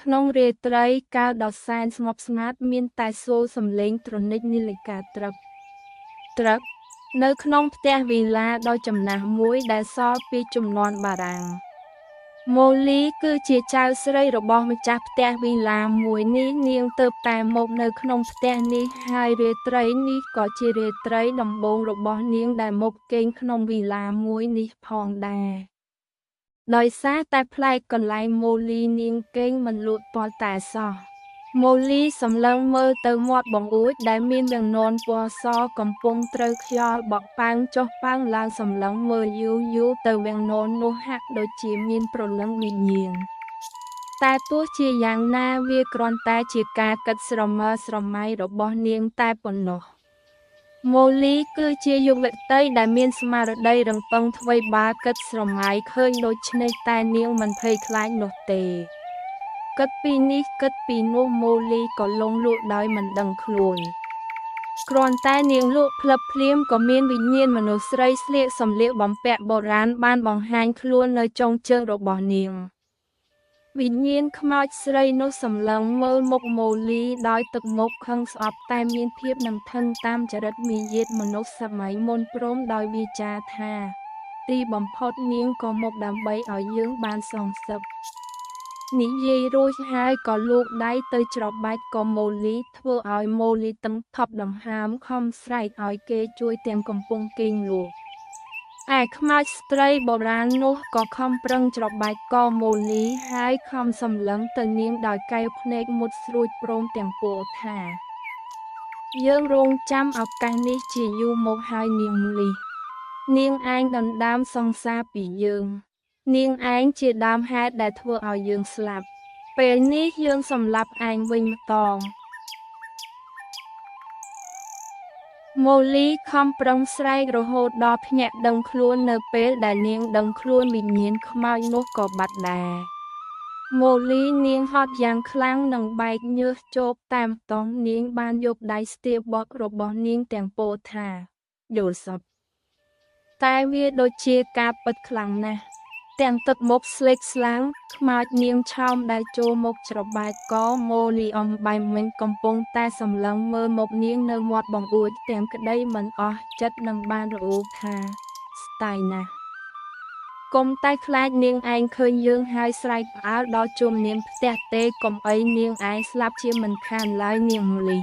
ក្នុងរាត្រីកាលដ៏សែនស្ងប់ស្ងាត់មានតែសូរសំឡេងទ្រនិចនាឡិកាត្រឹក ត្រឹក នៅក្នុងផ្ទះវីឡាដ៏ចំណាស់មួយដែលសល់ពីជំនាន់បារាំង ម៉ូលីគឺជាចៅស្រីរបស់ម្ចាស់ផ្ទះវីឡាមួយនេះនាងទើបតែមកនៅក្នុងផ្ទះនេះហើយរាត្រីនេះក៏ជារាត្រីដំបូងរបស់នាងដែលមកគេងក្នុងវីឡាមួយនេះផងដែរដោយសារតែប្លែកកន្លែងម៉ូលីនាងគេងមិនលក់ទាល់តែសោះម៉ូលីសម្លឹងមើលទៅមាត់បង្អួចដែលមានវាំងននពណ៌សកំពុងត្រូវខ្យល់បក់ប៉ើងចុះប៉ើងឡើងសម្លឹងមើលយូរយូរទៅវាំងនននោះហាក់ដូចជាមានព្រលឹងវិញ្ញាណតែទោះជាយ៉ាងណាវាគ្រាន់តែជាការគិតស្រមើស្រមៃរបស់នាងតែប៉ុណ្ណោះម៉ូលីគឺជាយុវតីដែលមានស្មារតីរឹងប៉ឹងថ្វីបើគិតស្រមៃឃើញដូច្នេះតែនាងមិនភ័យខ្លាចនោះទេគិតពីនេះគិតពីនោះម៉ូលីក៏លង់លក់ដោយមិនដឹងខ្លួនគ្រាន់តែនាងលក់ភ្លឹបភ្លាមក៏មានវិញ្ញាណមនុស្សស្រីស្លៀកសម្លៀកបំពាក់បុរាណបានបង្ហាញខ្លួននៅចុងជើងរបស់នាងវិញ្ញាណខ្មោចស្រីនោះសម្លឹងមើលមុខម៉ូលីដោយទឹកមុខខឹងស្អប់តែមានភាពនឹងថឹងតាមចរិតមាយាទមនុស្សសម័យមុនព្រមដោយវាចាថាទីបំផុតនាងក៏មកដើម្បីឲ្យយើងបានសងសឹកនិយាយរួចហើយក៏លូកដៃទៅច្របាច់ក៏ម៉ូលីធ្វើឲ្យម៉ូលីតឹងថប់ដង្ហើមខំស្រែកឲ្យគេជួយទាំងកំពុងគេងលក់ឯខ្មោចស្ត្រីបុរាណនោះក៏ខំប្រឹងច្របាច់កម៉ូលីហើយខំសម្លឹងទៅនាងដោយកែវភ្នែកមុតស្រួចព្រមទាំងពោលថាយើងរងចាំឱកាសនេះជាយូរមកហើយនាងលីនាងឯងដណ្ដើមសង្សារពីយើងនាងឯងជាដើមហេតុដែលធ្វើឲ្យយើងស្លាប់ពេលនេះយើងសម្លាប់ឯងវិញម្ដងម៉ូលីខំប្រឹងស្រែករហូតដល់ភ្ញាក់ដឹងខ្លួននៅពេលដែលនាងដឹងខ្លួនវិញ្ញាណខ្មោចនោះក៏បាត់ដែរម៉ូលីនាងហត់យ៉ាងខ្លាំងនិងបែកញើសជោគតាមតង់នាងបានយកដៃស្ទាបត់របស់នាងទាំងពោលថាយល់សប្តិតែវាដូចជាការពិតខ្លាំងណាស់ទាំងទឹកមុខស្លេកស្លាំងខ្មោចនាងឆោមដែលចូលមកច្របាច់កម៉ូលីអំបែមិញកំពុងតែសម្លឹងមើលមកនាងនៅមាត់បង្អួចទាំងក្តីមិនអស់ចិត្តនឹងបានរអ៊ូថាស្តាយណាស់កុំតែខ្លាចនាងឯងឃើញយើងហើយស្រែកផ្អើលដល់ជុំនាងផ្ទះទេកុំអីនាងឯងស្លាប់ជាមិនខានឡើយនាងលី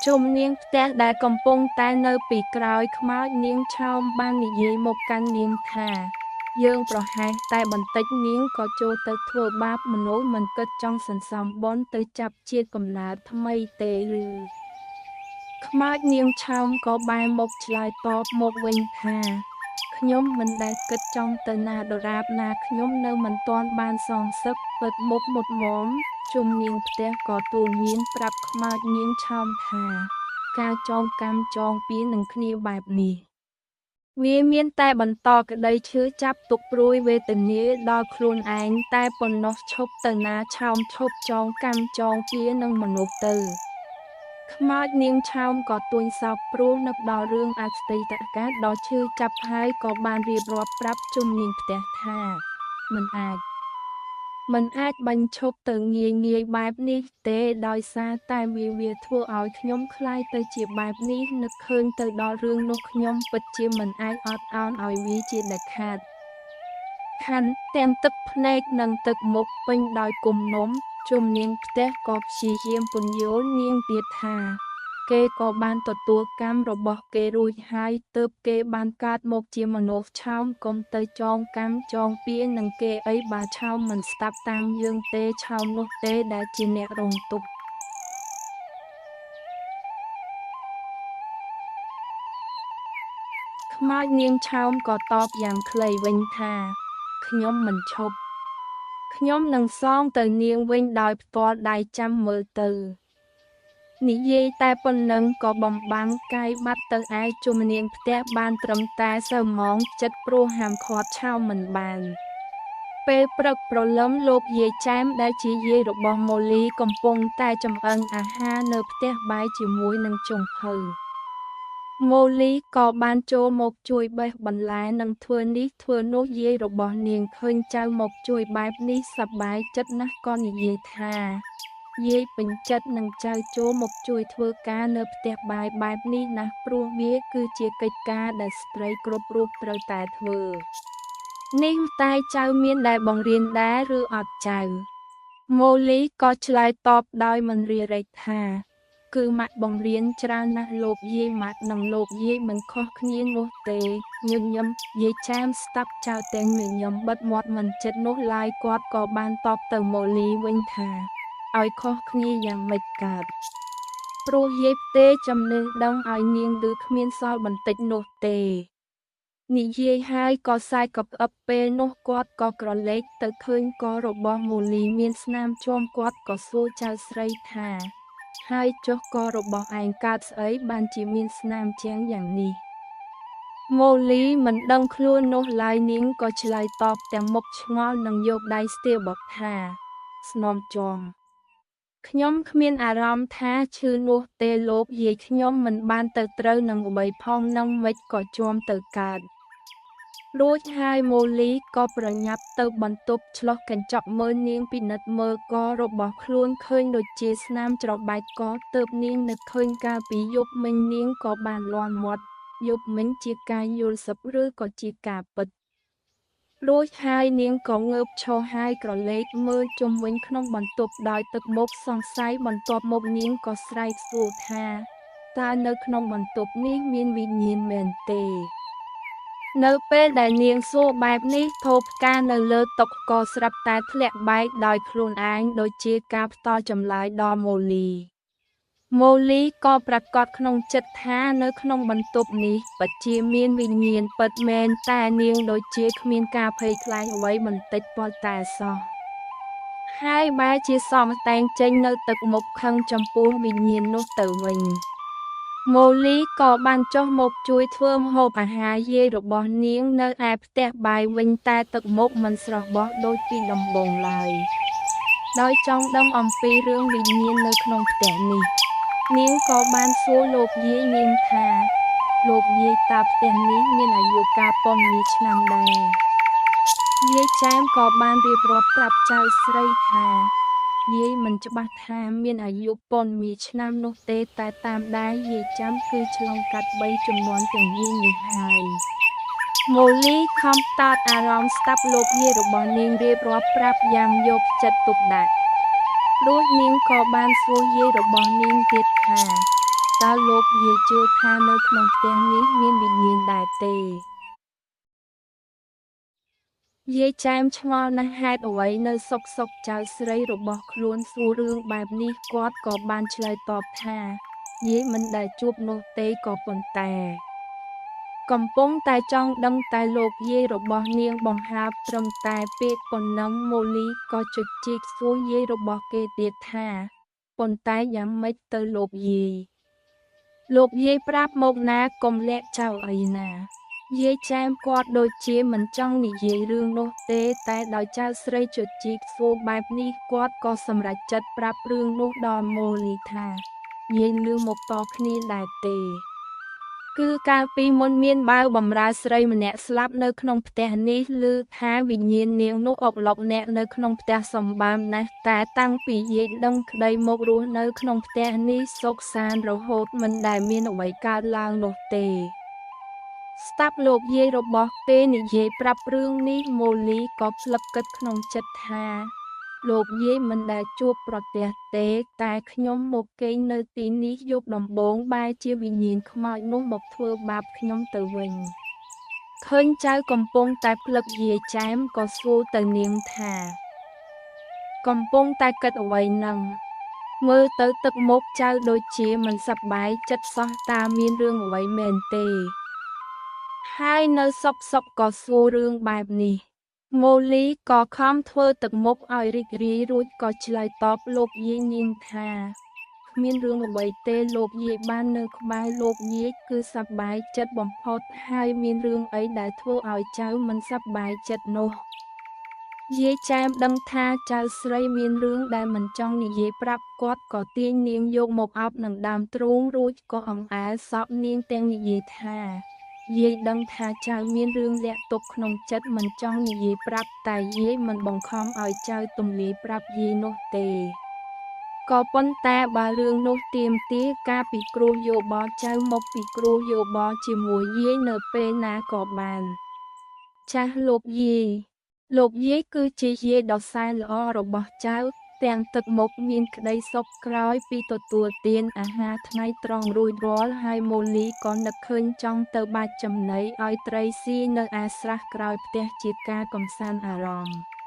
ជុំនាងផ្ទះដែលកំពុងតែនៅពីក្រោយខ្មោចនាងឆោមបាននិយាយមកកាន់នាងថាយើងប្រហែសតែបន្តិចនាងក៏ចូលទៅធ្វើបាបមនុស្សមិនគិតចង់សន្សំបុណ្យទៅចាប់ជាតិកំណើតថ្មីទេឬខ្មោចនាងឆោមក៏បែរមកឆ្លើយតបមកវិញថាខ្ញុំមិនដែលគិតចង់ទៅណាដរាបណាខ្ញុំនៅមិនទាន់បានសងសឹកពិតមុខមុតមមជុំនាងផ្ទះក៏ទូលមានប្រាប់ខ្មោចនាងឆោមថាការចងកម្មចងពៀននឹងគ្នាបែបនេះវាមានតែបន្តក្តីឈឺចាប់ទុកព្រួយវេទនាដល់ខ្លួនឯងតែប៉ុណ្ណោះឈប់ទៅណាឆោមឈប់ចងកម្មចងពៀននឹងមនុស្សទៅខ្មោចនាងឆោមក៏ទួញសោកព្រោះនឹកដល់រឿងអតីតកាលដ៏ឈឺចាប់ហើយក៏បានរៀបរាប់ប្រាប់ជុំនាងផ្ទះថាមិនអាចបញ្ឈប់ទៅងាយងាយបែបនេះទេដោយសារតែវាធ្វើឲ្យខ្ញុំក្លាយទៅជាបែបនេះនឹកឃើញទៅដល់រឿងនោះខ្ញុំពិតជាមិនអាចអត់ឱនឲ្យវាជាដាច់ខាតខាន់ទាំងទឹកភ្នែកនិងទឹកមុខពេញដោយគំនុំជុំនាងផ្ទះក៏ព្យាយាមពន្យល់នាងទៀតថាគេក៏បានទទួលកម្មរបស់គេរួចហើយទើបគេបានកើតមកជាមនុស្សឆោមកុំទៅចងកម្មចងពៀននឹងគេអីបើឆោមមិនស្ដាប់តាមយើងទេឆោមនោះទេដែលជាអ្នករងទុក្ខខ្មោចនាងឆោមក៏តបយ៉ាងខ្លីវិញថាខ្ញុំមិនឈប់ខ្ញុំនឹងសងទៅនាងវិញដោយផ្ទាល់ដៃចាំមើលទៅនិយាយតែប៉ុណ្ណឹងក៏បំបាំងកាយបាត់ទៅឯជុំនាងផ្ទះបានត្រឹមតែសើម៉ងចិត្តព្រោះហាមឃាត់ឆោមមិនបានពេលព្រឹកព្រលឹមលោកយាយចែមដែលជាយាយរបស់ម៉ូលីកំពុងតែចម្អិនអាហារនៅផ្ទះបាយជាមួយនឹងចុងភៅ ម៉ូលីក៏បានចូលមកជួយបេះបន្លែនិងធ្វើនេះធ្វើនោះយាយរបស់នាងឃើញចៅមកជួយបែបនេះសប្បាយចិត្តណាស់ក៏និយាយថាយាយពេញចិត្តនឹងចៅចូលមកជួយធ្វើការនៅផ្ទះបាយបែបនេះណាស់ព្រោះវាគឺជាកិច្ចការដែលស្ត្រីគ្រប់រូបត្រូវតែធ្វើនេះតែចៅមានដែលបង្រៀនដែរឬអត់ចៅម៉ូលីក៏ឆ្លើយតបដោយមិនរារែកថាគឺម៉ាក់បង្រៀនច្រើនណាស់លោកយាយម៉ាក់និងលោកយាយមិនខុសគ្នានោះទេញញឹមយាយចាមស្ដាប់ចៅទាំងញញឹមបិទមាត់មិនចិត្តនោះឡើយគាត់ក៏បានតបទៅម៉ូលីវិញថាឲ្យខុសគ្នាយ៉ាងម៉េចកើតព្រោះយាយផ្ទេចំណេះដឹងឲ្យនាងឬគ្មានសល់បន្តិចនោះទេនិយាយហើយក៏សាយកផ្អឹបពេលនោះគាត់ក៏ក្រឡេកទៅឃើញករបស់ម៉ូលីមានស្នាមជាំគាត់ក៏សួរចៅស្រីថាហើយចុះករបស់ឯងកើតស្អីបានជាមានស្នាមជាងយ៉ាងនេះម៉ូលីមិនដឹងខ្លួននោះឡើយនាងក៏ឆ្លើយតបទាំងមុខឆ្ងល់និងយកដៃស្ទាបថាស្នំជាំខ្ញុំគ្មានអារម្មណ៍ថាឈឺនោះទេលោកយាយខ្ញុំមិនបានទៅត្រូវនឹងអ្វីផងនឹងមិនក៏ជាំទៅកើតរួចហើយម៉ូលីក៏ប្រញាប់ទៅបន្ទប់ឆ្លុះកញ្ចក់មើលនាងពិនិត្យមើលករបស់ខ្លួនឃើញដូចជាស្នាមច្របាច់កទើបនាងនឹកឃើញកាលពីយប់មិញនាងក៏បានលាន់មាត់យប់មិញជាការយល់សប្តិឬក៏ជាការពិតរួចហើយនាងក៏ងើបឈរហើយក្រឡេកមើលជុំវិញក្នុងបន្ទប់ដោយទឹកមុខសង្ស័យបន្ទាប់មកនាងក៏ស្រែកសួរថាតើនៅក្នុងបន្ទប់នេះមានវិញ្ញាណមែនទេនៅពេលដែលនាងសួរបែបនេះថូផ្កានៅលើតុក៏ស្រាប់តែធ្លាក់បែកដោយខ្លួនឯងដូចជាការផ្ដល់ចម្លើយដល់ម៉ូលីម៉ូលីក៏ប្រាកដក្នុងចិត្តថានៅក្នុងបន្ទប់នេះពិតជាមានវិញ្ញាណពិតមែនតែនាងដូចជាគ្មានការភ័យខ្លាចអ្វីបន្តិចប៉ុន្តែសោះហើយបែរជាសមតែងចេញនៅទឹកមុខខឹងចំពោះវិញ្ញាណនោះទៅវិញម៉ូលីក៏បានចុះមកជួយធ្វើម្ហូបអាហារយាយរបស់នាងនៅឯផ្ទះបាយវិញតែទឹកមុខមិនស្រស់បោះដូចពីដំបូងឡើយដោយចង់ដឹងអំពីរឿងវិញ្ញាណនៅក្នុងផ្ទះនេះនាងក៏បានសួរលោកយាយនាងថាលោកយាយតើផ្ទះនេះមានអាយុកាលប៉ុន្មានឆ្នាំដែរយាយចែមក៏បានរៀបរាប់ប្រាប់ចៅស្រីថាយាយមិនច្បាស់ថាមានអាយុប៉ុន្មានឆ្នាំនោះទេតែតាមដែលយាយចាំគឺឆ្លងកាត់3ជំនាន់ទាំងយាយនេះហើយម៉ូលីខំតតអារម្មណ៍ស្ដាប់លោកយាយរបស់នាងរៀបរាប់ប្រាប់យ៉ាងយកចិត្តទុកដាក់រួចនាងក៏បានសួរយាយរបស់នាងទៀតថាតើលោកយាយជឿថានៅក្នុងផ្ទះនេះមានវិញ្ញាណដែរទេយាយចែមឆ្ងល់ណាស់ហេតុអ្វីនៅសុកសុកចៅស្រីរបស់ខ្លួនសួររឿងបែបនេះគាត់ក៏បានឆ្លើយតបថាយាយមិនដែលជួបនោះទេក៏ប៉ុន្តែកំពុងតែចង់ដឹងតែលោកយាយរបស់នាងបង្ហើបត្រឹមតែពាក្យប៉ុណ្ណឹងម៉ូលីក៏ជជែកសួរយាយរបស់គេទៀតថាប៉ុន្តែយ៉ាងម៉េចទៅលោកយាយលោកយាយប្រាប់មកណាកុំលាក់ចៅអីណាយាយចែមគាត់ដូចជាមិនចង់និយាយរឿងនោះទេតែដោយចៅស្រីជជែកសួរបែបនេះគាត់ក៏សម្រេចចិត្តប្រាប់រឿងនោះដល់ម៉ូលីថាយាយលឺមកតគ្នាដែរទេគឺកាលពីមុនមានបាវបំរើស្រីម្នាក់ស្លាប់នៅក្នុងផ្ទះនេះឮថាវិញ្ញាណនាងនោះអុកឡុកអ្នកនៅក្នុងផ្ទះសម្បើមណាស់តែតាំងពីយាយដឹងក្តីមករស់នៅក្នុងផ្ទះនេះសុខសាន្តរហូតមិនដែលមានអ្វីកើតឡើងនោះទេស្ដាប់លោកយាយរបស់គេនិយាយប្រាប់រឿងនេះម៉ូលីក៏ផ្លឹកគិតក្នុងចិត្តថាលោកយាយមិនដែលជួបប្រទះទេតែខ្ញុំមកគេងនៅទីនេះយប់ដំបូងបែរជាវិញ្ញាណខ្មោចនោះមកធ្វើបាបខ្ញុំទៅវិញឃើញចៅកំពុងតែផ្លឹកយាយចែមក៏សួរទៅនាងថាកំពុងតែគិតអ្វីនឹងមើលទៅទឹកមុខចៅដូចជាមិនសប្បាយចិត្តសោះតើមានរឿងអ្វីមែនទេហើយនៅសុកសុកក៏សួររឿងបែបនេះម៉ូលីក៏ខំធ្វើទឹកមុខឲ្យរីករាយរួចក៏ឆ្លើយតបលោកយាយនាងថាគ្មានរឿងអ្វីទេលោកយាយបាននៅក្បែរលោកយាយគឺសប្បាយចិត្តបំផុតហើយមានរឿងអីដែលធ្វើឲ្យចៅមិនសប្បាយចិត្តនោះ យាយចែមដឹងថាចៅស្រីមានរឿងដែលមិនចង់និយាយប្រាប់គាត់ក៏ទាញនាងយកមកអោបនឹងដើមទ្រូងរួចក៏អង្អែលសពនាងទាំងនិយាយថាយាយដឹងថាចៅមានរឿងលាក់ទុកក្នុងចិត្តមិនចង់និយាយប្រាប់តែយាយមិនបង្ខំឲ្យចៅទម្លាយប្រាប់យាយនោះទេក៏ប៉ុន្តែបើរឿងនោះទាមទារការពិគ្រោះយោបល់ចៅមកពិគ្រោះយោបល់ជាមួយយាយនៅពេលណាក៏បានចាស់លោកយាយលោកយាយគឺជាយាយដ៏សែនល្អរបស់ចៅទាំងទឹកមុខមានក្តីសុខក្រោយពីទទួលទានអាហារថ្ងៃត្រង់រួចរាល់ហើយម៉ូលីក៏នឹកឃើញចង់ទៅបាច់ចំណីឲ្យត្រីស៊ីនៅឯស្រះក្រោយផ្ទះជាការកម្សាន្តអារម្មណ៍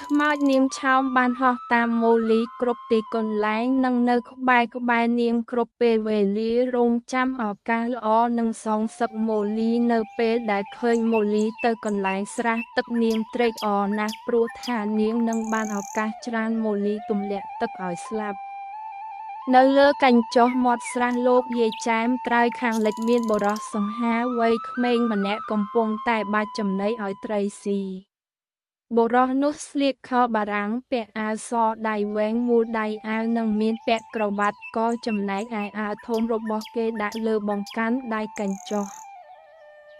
ខ្មោចនាងឆោមបានហោះតាមម៉ូលីគ្រប់ទីកន្លែងនិងនៅក្បែរនាងគ្រប់ពេលវេលារង់ចាំឱកាសល្អនិងសងសឹកម៉ូលីនៅពេលដែលឃើញម៉ូលីទៅកន្លែងស្រះទឹកនាងត្រេកអរណាស់ព្រោះថានាងនឹងបានឱកាសច្រានម៉ូលីទម្លាក់ទឹកឲ្យស្លាប់នៅលើកញ្ចុះមាត់ស្រះលោកយាយចែមត្រើយខាងលិចមានបុរសសង្ហាវ័យក្មេងម្នាក់កំពុងតែបាច់ចំណីឲ្យត្រីស៊ីបុរសនោះស្លៀកខោបារាំងពាក់អាវសដៃវែងមូលដៃអាវនិងមានពាក់ក្រវ៉ាត់កចំណែកឯអាវធំរបស់គេដាក់លើបង្កាន់ដៃកញ្ចុះ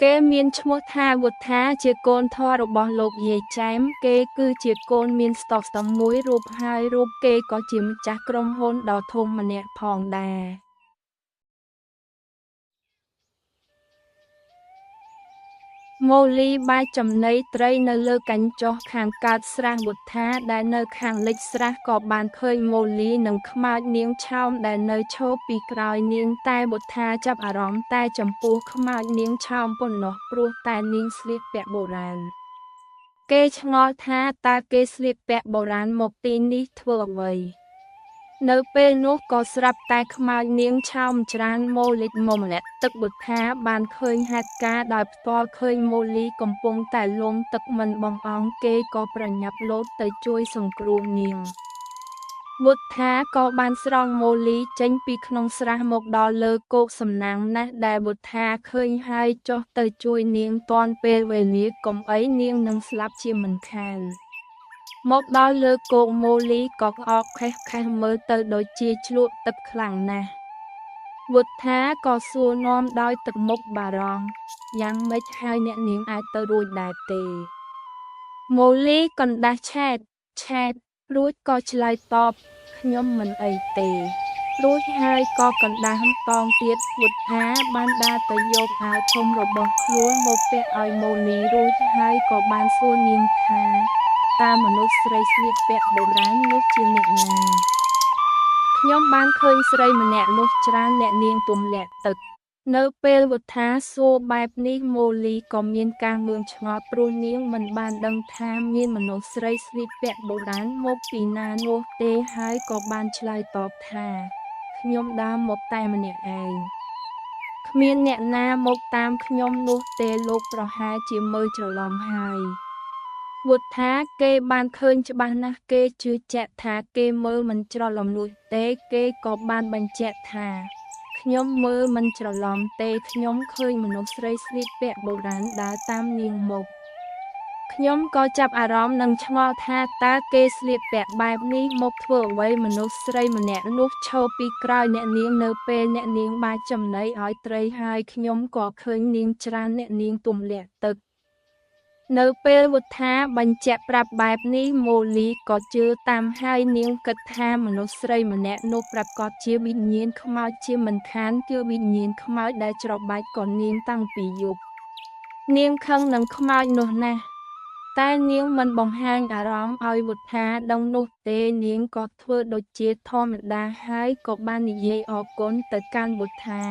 គេមានឈ្មោះថាវុធាជាកូនធម៌របស់លោកយាយចែមគេគឺជាកូនមានស្តុកស្តម្ភមួយរូបហើយរូបគេក៏ជាម្ចាស់ក្រុមហ៊ុនដ៏ធំម្នាក់ផងដែរម៉ូលីបាយចំណីត្រីនៅលើកញ្ចុះខាងកើតស្រះវុធាដែលនៅខាងលិចស្រះក៏បានឃើញម៉ូលីនិងខ្មោចនាងឆោមដែលនៅឈរពីក្រោយនាងតែវុធាចាប់អារម្មណ៍តែចំពោះខ្មោចនាងឆោមប៉ុណ្ណោះព្រោះតែនាងស្លៀកពាក់បុរាណគេឆ្ងល់ថាតើគេស្លៀកពាក់បុរាណមកទីនេះធ្វើអ្វីនៅពេលនោះក៏ស្រាប់តែខ្មោចនាងឆោមច្រានម៉ូលីមកម្លាក់ទឹកបុថាបានឃើញហេតុការណ៍ដោយផ្ទាល់ឃើញម៉ូលីកំពុងតែលង់ទឹកមិនបង្អង់គេក៏ប្រញាប់លោតទៅជួយសង្គ្រោះនាងបុថាក៏បានស្រង់ម៉ូលីចេញពីក្នុងស្រះមកដល់លើគោកសំណាងណាស់ដែលបុថាឃើញហើយចុះទៅជួយនាងទាន់ពេលវេលាកុំអីនាងនឹងស្លាប់ជាមិនខានមកដល់លើគោកម៉ូលីក៏ក្អកខេះៗមើលទៅដូចជាជ្លក់ទឹកខ្លាំងណាស់វុធាក៏សួរនាំដោយទឹកមុខបារម្ភយ៉ាងម៉េចហើយអ្នកនាងអាចទៅរួចដែរទេម៉ូលីកណ្ដាស់ឆែតឆែតរួចក៏ឆ្លើយតបខ្ញុំមិនអីទេរួចហើយក៏កណ្ដាស់តងទៀតវុធាបានដើរទៅយកអាវធំរបស់ខ្លួនមកពាក់ឲ្យម៉ូលីរួចហើយក៏បានសួរនាងថាតើមនុស្សស្រីស្លៀកពាក់បុរាណនោះជាអ្នកណាខ្ញុំបានឃើញស្រីម្នាក់នោះច្រានអ្នកនាងទម្លាក់ទឹកនៅពេលវុធាសួរបែបនេះម៉ូលីក៏មានការងឿងឆ្ងល់ព្រោះនាងមិនបានដឹងថាមានមនុស្សស្រីស្លៀកពាក់បុរាណមកពីណានោះទេហើយក៏បានឆ្លើយតបថាខ្ញុំដើរមកតែម្នាក់ឯងគ្មានអ្នកណាមកតាមខ្ញុំនោះទេលោកប្រហែលជាមើលច្រឡំហើយវុធាគេបានឃើញច្បាស់ណាស់គេជឿជាក់ថាគេមើលមិនច្រឡំនោះទេគេក៏បានបញ្ជាក់ថាខ្ញុំមើលមិនច្រឡំទេខ្ញុំឃើញមនុស្សស្រីស្លៀកពាក់បុរាណដើរតាមនាងមកខ្ញុំក៏ចាប់អារម្មណ៍និងឆ្ងល់ថាតើគេស្លៀកពាក់បែបនេះមកធ្វើអ្វីមនុស្សស្រីម្នាក់នោះឈរពីក្រោយអ្នកនាងនៅពេលអ្នកនាងបាច់ចំណីឲ្យត្រីហើយខ្ញុំក៏ឃើញនាងច្រានអ្នកនាងទម្លាក់ទឹកនៅពេលវុធាបញ្ជាក់ប្រាប់បែបនេះម៉ូលីក៏ជឿតាមហើយនាងគិតថាមនុស្សស្រីម្នាក់នោះប្រាកដជាវិញ្ញាណខ្មោចជាមិនខានគឺវិញ្ញាណខ្មោចដែលច្របាច់ក៏នាងតាំងពីយប់នាងខឹងនឹងខ្មោចនោះណាស់តែនាងមិនបង្ហាញអារម្មណ៍ឲ្យវុធាដឹងនោះទេនាងក៏ធ្វើដូចជាធម្មតាហើយក៏បាននិយាយអរគុណទៅកាន់វុធា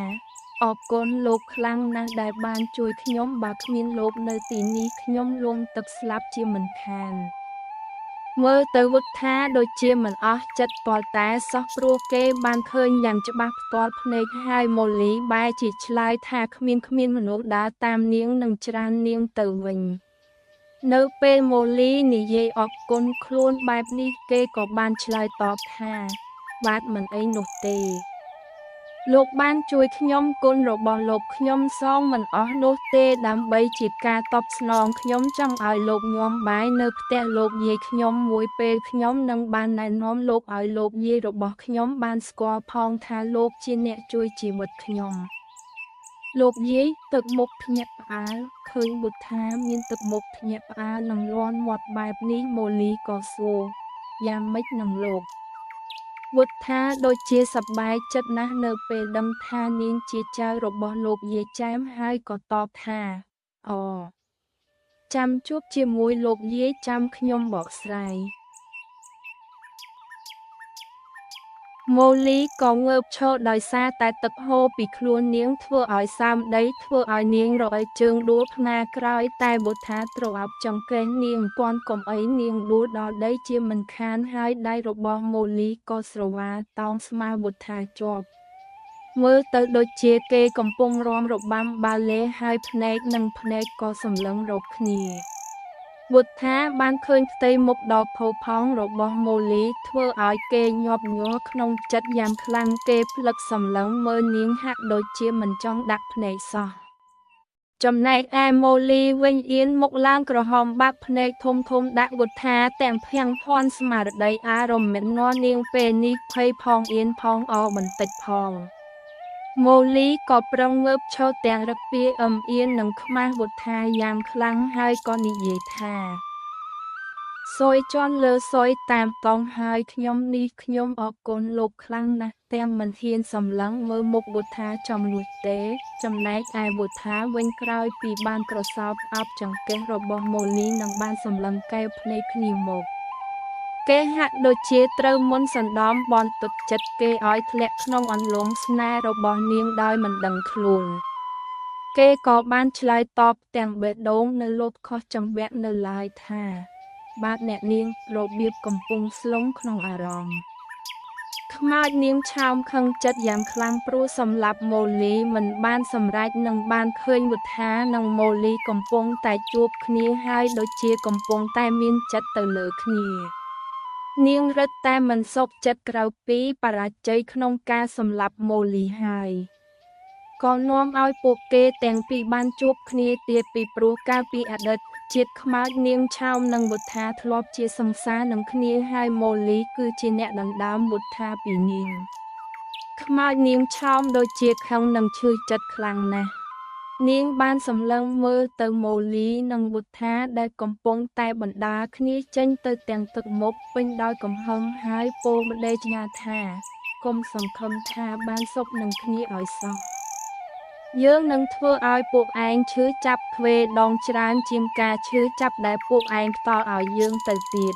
អរគុណលោកខ្លាំងណាស់ដែលបានជួយខ្ញុំបើគ្មានលោកនៅទីនេះខ្ញុំលង់ទឹកស្លាប់ជាមិនខានមើលទៅវុធាដូចជាមិនអស់ចិត្តទាល់តែសោះព្រោះគេបានឃើញយ៉ាងច្បាស់ផ្ទាល់ភ្នែកហើយម៉ូលីបែរជាឆ្លើយថាគ្មានមនុស្សដើរតាមនាងនិងច្រាននាងទៅវិញនៅពេលម៉ូលីនិយាយអរគុណខ្លួនបែបនេះគេក៏បានឆ្លើយតបថាបាទមិនអីនោះទេ លោកបានជួយខ្ញុំគុណរបស់លោកខ្ញុំសងមិនអស់នោះទេដើម្បីជាការតបស្នងខ្ញុំចង់ឲ្យលោកញ៉ាំបាយនៅផ្ទះលោកយាយខ្ញុំមួយពេលខ្ញុំនឹងបានណែនាំលោកឲ្យលោកយាយរបស់ខ្ញុំបានស្គាល់ផងថាលោកជាអ្នកជួយជីវិតខ្ញុំលោកយាយទឹកមុខភ្ញាក់ផ្អើលឃើញបុត្ថាមានទឹកមុខភ្ញាក់ផ្អើលនិងលាន់មាត់បែបនេះម៉ូលីក៏សួរយ៉ាងម៉េចនឹងលោកវុត្ថាដូចជាសប្បាយចិត្តណាស់នៅពេលដឹងថានាងជាចៅរបស់លោកយាយចែមហើយក៏តបថាអូចាំជួបជាមួយលោកយាយចាំខ្ញុំបកស្រាយម៉ូលីក៏ងើបឈរដោយសារតែទឹកហូរពីខ្លួននាងធ្វើឲ្យសើមដីធ្វើឲ្យនាងរអិលជើងដួលផ្នាក្រោយតែបុត្ថាទ្រអោបចង្កេះនាងពាន់កុំអីនាងដួលដល់ដីជាមិនខានហើយដៃរបស់ម៉ូលីក៏ស្រវាតោងស្មើបុត្ថាជាប់មើលទៅដូចជាគេកំពុងរាំរបាំបាឡេហើយភ្នែកនិងភ្នែកក៏សម្លឹងរកគ្នាវុត្ថាបានឃើញផ្ទៃមុខដ៏ផូរផង់របស់ម៉ូលីធ្វើឲ្យគេញាប់ញ័រក្នុងចិត្តយ៉ាងខ្លាំងគេផ្លឹកសម្លឹងមើលនាងហាក់ដូចជាមិនចង់ដាក់ភ្នែកសោះចំណែកឯម៉ូលីវិញអៀនមុខឡើងក្រហមបាក់ភ្នែកធំធំដាក់វុត្ថាទាំងភាំងភ័ន្តស្មារតីអារម្មណ៍មិននាងពេលនេះភ័យផងអៀនផងអបន្តិចផងម៉ូលីក៏ប្រឹងងើបឈរទាំងរឹកពីអឹមអៀននិងខ្មាស់វុត្ថាយ៉ាងខ្លាំងហើយក៏និយាយថាសយជន់លើសយតាមតង់ហើយខ្ញុំនេះខ្ញុំអរគុណលោកខ្លាំងណាស់ទាំងមិនហ៊ានសម្លឹងមើលមុខវុត្ថាចំនួនទេចំណែកឯវុត្ថាវិញក្រោយពីបានក្រសោបអោបចង្កេះរបស់ម៉ូលីនិងបានសម្លឹងកែវភ្នែកគ្នាមកគេហាក់ដូចជាត្រូវមុនសណ្ដំបនទឹកចិត្តគេឲ្យធ្លាក់ក្នុងអន្លង់ស្នេហ៍របស់នាងដោយមិនដឹងខ្លួនគេក៏បានឆ្លើយតបទាំងបេះដូងនៅលោតខុសចង្វាក់នៅឡើយថាបាទអ្នកនាងរបៀបកំពុងស្លុងក្នុងអារម្មណ៍ខ្មោចនាងឆោមខឹងចិត្តយ៉ាងខ្លាំងព្រោះសម្លាប់ម៉ូលីមិនបានសម្រេចនឹងបានឃើញវុត្ថានិងម៉ូលីកំពុងតែជួបគ្នាហើយដូចជាកំពុងតែមានចិត្តទៅលើគ្នានាងរឹតតែមិនសុខចិត្តក្រៅពីបរាជ័យក្នុងការសម្លាប់ម៉ូលីហើយក៏នាំឲ្យពួកគេទាំងពីរបានជួបគ្នាទៀតពីព្រោះកាលពីអតីតជាតិខ្មោចនាងឆោមនិងវុត្ថាធ្លាប់ជាសង្សារនឹងគ្នាហើយម៉ូលីគឺជាអ្នកដណ្ដើមវុត្ថាពីនាងខ្មោចនាងឆោមដូចជាខឹងនិងឈឺចិត្តខ្លាំងណាស់នាងបានសម្លឹងមើលទៅម៉ូលីនិងវុត្ថាដែលកំពុងតែបណ្ដាគ្នាចេញទៅទាំងទឹកមុខពេញដោយកំហឹងហើយពោលម្ដេចញ៉ាថាកុំសង្ឃឹមថាបានសុខនឹងគ្នាឲ្យសោះយើងនឹងធ្វើឲ្យពួកឯងឈឺចាប់ទ្វេដងច្រើនជាងការឈឺចាប់ដែលពួកឯងផ្ដល់ឲ្យយើងទៅទៀត